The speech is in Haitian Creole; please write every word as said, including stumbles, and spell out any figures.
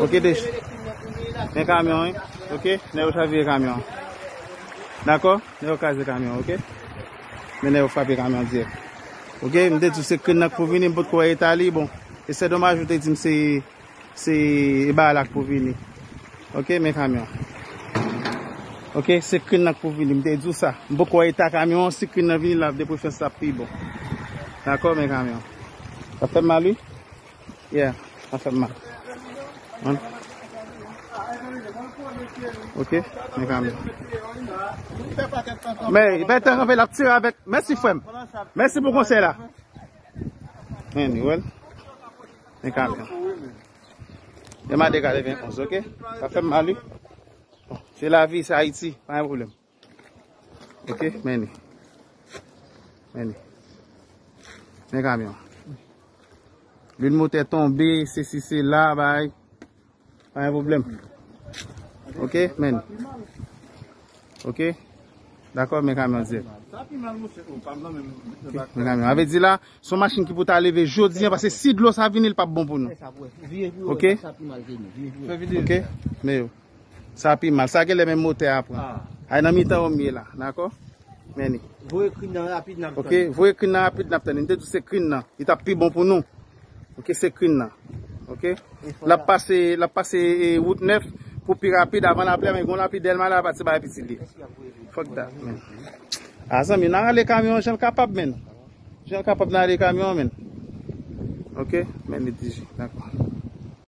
Ok, Dech. Men kamyon, wi. Ok, nèg yo chavire kamyon. Dakò? Nèg yo kraze kamyon, ok? Men nèg yo frape kamyon dirèk. Ok, m te di w se krenn nan k pou vini, m potko wè eta li, bon. E se domaj ou te di m se, se e bagay la k pou vini. Ok, men kamyon. Ok, se krenn nan k pou vini, m te di w sa. M potko wè eta kamyon an, si krenn nan vini la, de preferans l ap pi bon. Dakò, men kamyon. Sa fè m mal, wi. Yeah, sa fè m mal. Wi. Ok, men kamyon. Men, li pa t kanpe, l ap tire avèk. Mèsi, frè m. Mèsi pou konsèy la. Men, li, wè l. Men kamyon. Demare katrevenn onz, ok? Sa fè m mal, wi. Bon, se lavi, se Ayiti. Pa gen pwoblèm. Ok, men li. Men li. Men kamyon. Lwil motè tonbe, sesi, sela, bay. Pa gen pwoblèm. Ok, men. Ok. Dakò, men kamyon dirèk. Ok, men kamyon. A vle di la, se yon machin ki pou ta leve jodi a, paske si dlo sa vini, li p ap bon pou nou. Ok? Ok, men yo. Sa pi mal. Sa genlè menm motè a pran. Ay nan mitan yo m ye la, dakò? Men li. Voye krin nan rapid, n ap tann. Ok, voye krin nan rapid, n ap tann. M te di se krin nan. Li t ap pi bon pou nou. Ok, se krin nan. Ok? L ap pase, l ap pase, e, wout nèf pou pi rapid avan lapli, men gon lapli Dèlma la, pati bay piti li. Fuck that, man. A, zanmi, n a rale kamyon an jan l kapab, men. Jan l kapab, n a rale kamyon an, men. Ok? Men li di, dakò.